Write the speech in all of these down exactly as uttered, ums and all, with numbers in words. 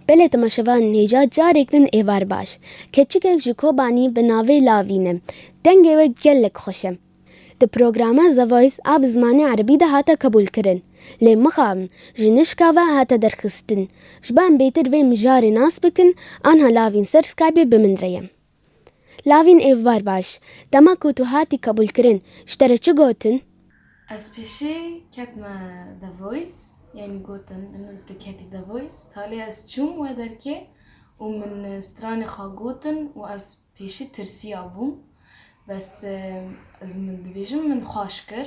Belê temaşevanên hêja, carek din êvar baş. Keçikek ji Kobanî bi navê Lavîn e. Dengê wê gelek xweş e. Di programa The Voice a bi zimanê erebî de hate qebûlkirin. Lê mixabin, ji nişka ve hate derxistin. Ji bo em bêtir vê mijarê nas bikin, anha Lavîn ser Skypeê bi min re ye. Lavîn êvar baş, dema ku tu hatî qebûlkirin, ji te re çi gotin? Ez pêşî ketime The Voice, yanî gotin, min tu ketî The Voice. Talê ez çûm wê derkê û min stranê xwe gotin û ez pêşî tirsiya bûm. Bes, e, ez min dibêjim, min xweş kir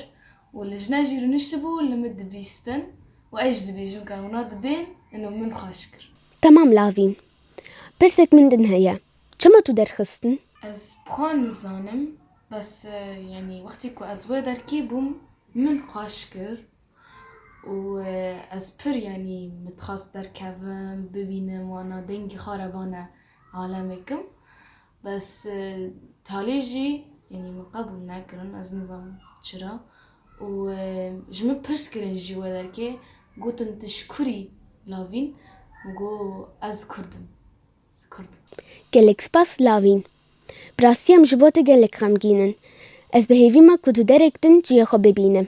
û lijne jî rûniştibû li min dibîstin û ez jî dibêjim ka wina dibên, ino min xweş kir. Temam Lavîn. Pirsek min din heye. Çima tu derxistin? Ez bi xwe nizanim, bes, e, yanî wextê ku ez wê derkê bûm, min xweş kir û, e, ez pir, yanî min dixwest derkevim, bibînim wana dengê xwe re bane alemê kim. Bes, e, talê jî, yanî min qebûl nekirin, ez nizanim çira. Û, e, ji min pirs kirin jî wê derkê, gotin, tu ji kurî Lavîn? Min got, ez kurd im. Gelek spas Lavîn. Bi rastî em ji bo te gelek xemgîn in. Ez bi hêvî me ku tu derek din cihê xwe bibîne.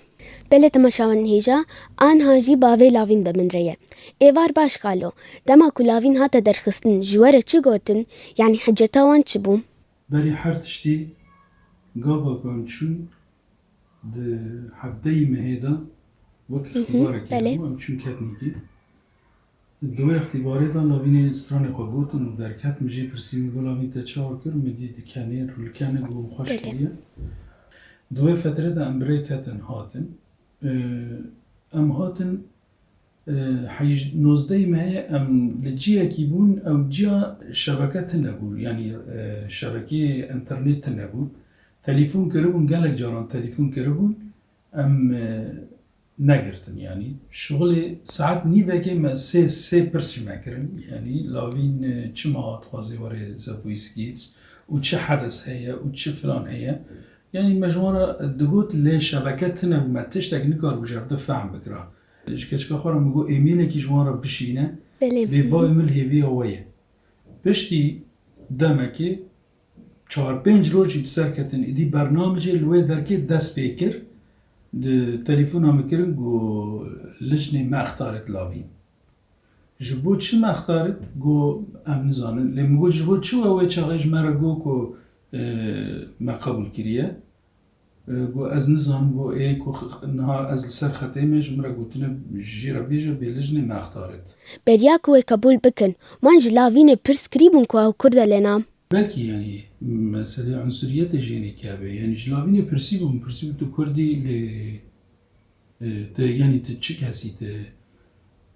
Belê temaşevanên hêja, anha jî bavê Lavîn bi min re ye. Êvar baş xalo, dema ku Lavîn hate derxistin ji we re çi gotin, yanî hiceta wan çi bû? Berî her tiştî gava ku em çûn, di hevdeyî mehê de wek Hı hı, îxtîbarekî belê. Hebû, em çûn Ketnîkî. Di wê îxtîbarê de Lavînê stranê xwe gotin û derket, min jê pirsî, min got, Lavîn, te çawa kir? Min dî dikenê, rûlikene, got, min xweş Belê. Kiriye. Di wê fetrê de em bi rê ketin hatin. Ee, em hatin, e, heyj-, nozdehê mehê em li ciyekî bûn, ew ciya şebeke tune bû, yanî, e, şebekeyê înternêt tune bû. Telefon kiribûn, gelek caran telefon kiribûn, em, e, negirtin, yanî. Şixulê saet nîvekê me sê, sê pirs ji me kirin, yanî Lavîn, e, çima dixwaze were The Voice Kids û çi hedes heye û çi filan heye. Yanî me ji wan re digot, lê şebeke tune bû, me tiştek nikaribû ji hev de fehm bikira. Ji keçika xwe re min got, êmêlekî ji wan re bişîne. Belê. Lê bavê min li hêviya we ye. Piştî demekê çar pênc rojî bi ser ketin, îdî bernamecê li wê derkê dest pê kir. Di telefona min kirin, got, lijnê me extaret Lavîn. Ji bo çi me extarit? Got, em nizanin. Lê min got, ji bo çi we wê çaxê ji me re got ku, e, me qebûl kiriye? E, got, ez nizanim. Got, ê ku x-, niha ez li ser xetê me, ji min re gotine, jê re bêje, bê lijnê me extarit. Beriya ku wê qebûl bikin, wan ji Lavînê pirs kirîbûn ku ew kurd e lê na? Belkî, yanî, meselê unsuriyetê jê nêkeve. Yanî ji Lavînê pirsîbûn, pirsîbûn tu kurd î, lê E, te, yanî tu çi kesî te,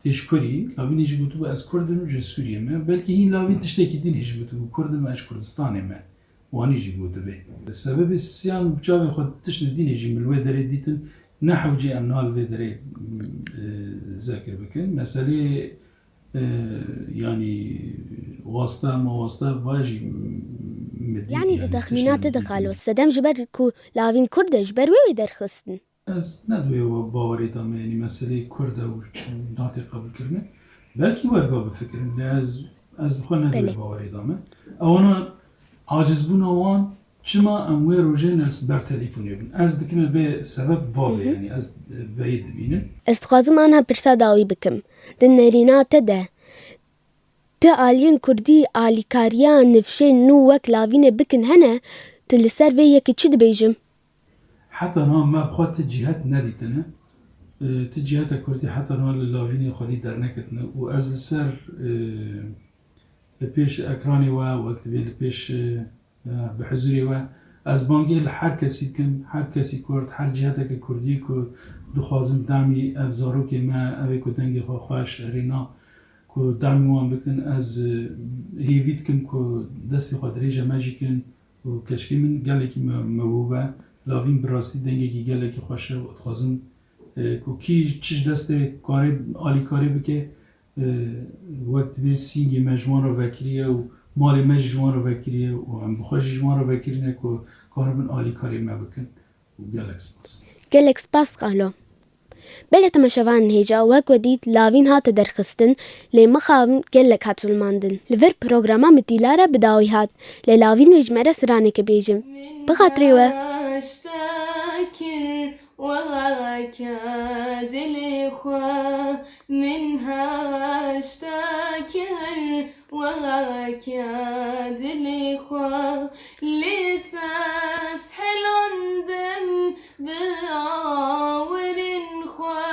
tê ji kurî? Lavînê jî gotibû, ez kurd im, ji Sûriyê me. Belkî hîn Lavîn tiştekî din hê jî gotibû, kurd im, ez ji Kurdistanê me. Wanî jî gotibê. Sebebê sisiyan bi çavê xwe tiştê dînê jî min li wê derê dîtin. Ne hewcê em niha li vê derê, e, zekir bikin. Meselê, e, yanî wasta, mawasta, va jî min dît, Yanî yanî di texmîna tiştê te min de dîtin. Xalo, sedem ji ber ku Lavîn kurd e, ji ber wê wê derxistin? Ez ne di wê bawerê de me, yanî meseleyê kurd e û çi natê qebûlkirine. Belkî werga bifikirin, lê ez, ez bi xwe ne di wê Belê. bawerê de me. Ewana acizbûna wan çima em wê rojê ne li ber telefûnê bin? Ez dikime vê sebeb va be, Hı hı. yanî ez, e, veyî dibînim. Ez dixwazim anha pirsa dawî bikim. Di nerîna te de, Ti aliyên kurdî alîkariya nifşên nû wek Lavînê bikin hene, tu li ser vê yekê çi dibêjim? Heta niha me bi xwe ti cîhet nedîtine. E, ti cîheta kurdî heta niha li Lavînê xwedî derneketine û ez li ser, e, li pêş ekranê we, wek dibê li pêş, e, e, bi hizûrê we. Ez bangê li her kesî dikim, her kesî kurd, her cîheteke kurdî ku dixwazin demî ev zarokê me, ev ê ku dengê xwe xweş, herêna, ku demî wan bikin. Ez, e, hêvî dikim ku destê xwe dirêje me jî kin û keçikê min gelekî me, me bo be. Lavîn bi rastî dengekî gelekî xweş e û dixwazim, e, ku kî çi ji destê karê alîkarê bike, e, wek dibê sîngê me ji wan re vekiriye û malê me jî ji wan re vekiriye û em bi xwe jî ji wan re vekirine ku karibin alîkarê me bikin û gelek spas. Gelek spas Xalo. Belê temaşevanên hêja, wek we dît, Lavîn hate derxistin, lê mixabin gelek hat zilmandin. Li vir programa Mitîla re bi dawî hat, lê Lavîn wê ji me re straneke bêjin. Bi xatirê we. Min haşta kir weke dilê xwe, min haşta kir weke dilê xwe, lê teshelandim bi awirên xwe,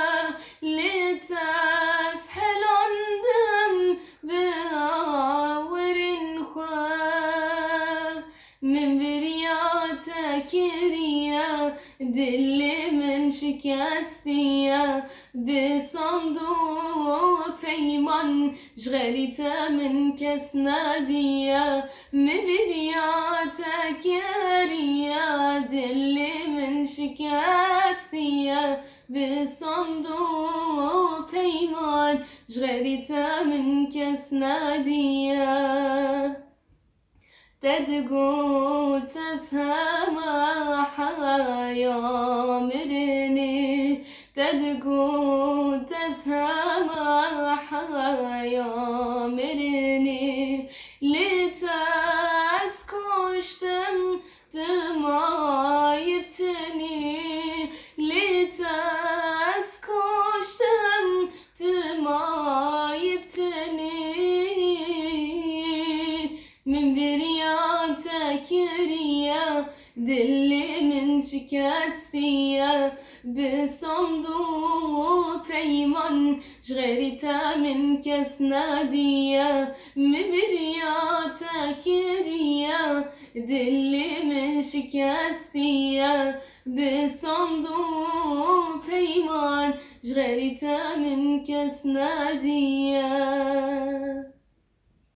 lê teshelandim bi awirên xwe. Min biriya te kiriye, dilê min şikestiye, bi sand û peyman ji xerî te min kes nediye. Min biriya te kiriye, dilê min şikestiye, bi sand û peyman ji xerî te min kes nediye. Te digot ez hema heya mirinê, te digot ez hema heya mirinê, lê te ez kuştim tu mayî bi tenê, lê te ez kuştim tu mayî bi tenê. Min biriya te kiriye, dilê min şikestiye, bi sand û peyman ji xerî te min kes nediye. Min biriya te kiriye, dilê min şikestiye, bi sand û peyman ji xerî te min kes nediye.